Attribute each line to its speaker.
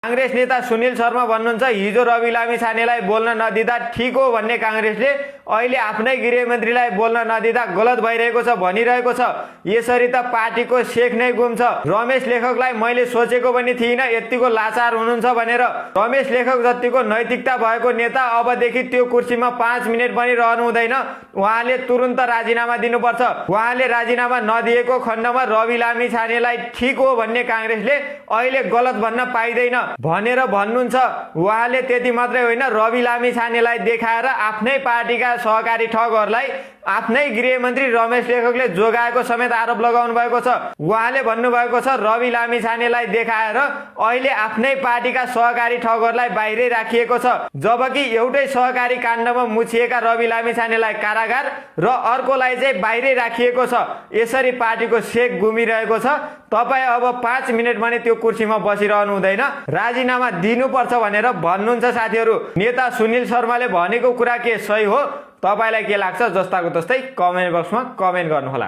Speaker 1: कांग्रेस नेता सुनिल शर्मा भन्नुहुन्छ हिजो रवि लामिछानेलाई बोल्न नदिँदा ठीक हो भन्ने कांग्रेसले अहिले आफ्नै गृहमन्त्रीलाई बोल्न नदिँदा गलत भइरहेको छ भनिरहेको छ। यसरी त पार्टीको शेख नै गुम छ। रमेश लेखकलाई मैले सोचेको पनि थिइनँ यतिको लाचार हुनुहुन्छ भनेर। रमेश लेखक जतिको नैतिकता भएको नेता अबदेखि त्यो कुर्सीमा 5 मिनेट पनि रहनु हुँदैन। उहाँले तुरुन्त राजीनामा दिनुपर्छ। उहाँले राजीनामा नदिएको खण्डमा रवि लामिछानेलाई ठीक हो भन्ने कांग्रेसले अहिले गलत भन्न पाइँदैन भनेर भन्नुहुन्छ। उहाँले त्यति मात्रै होइन, रवि लामिछानेलाई देखाएर आफ्नै पार्टीका सहकारी ठगहरूलाई आफ्नै गृहमन्त्री रमेश लेखकले जोगाएको समेत आरोप लगाउनु भएको छ। उहाँले भन्नुभएको छ रवि लामिछानेलाई देखाएर अहिले आफ्नै पार्टीका सहकारी ठगहरूलाई बाहिरै राखिएको छ, जबकि एउटै सहकारी काण्डमा मुछिएका रवि लामिछानेलाई कारागार र अर्कोलाई चाहिँ बाहिरै राखिएको छ। यसरी पार्टीको शेख गुमिरहेको छ। तपाईँ अब 5 मिनेट पनि त्यो कुर्सीमा बसिरहनु हुँदैन, राजीनामा दिनुपर्छ भनेर भन्नुहुन्छ। साथीहरू, नेता सुनिल शर्माले भनेको कुरा के सही हो? तपाईलाई के लाग्छ? जस्ताको तस्तै कमेन्ट बक्समा कमेन्ट गर्नुहोला।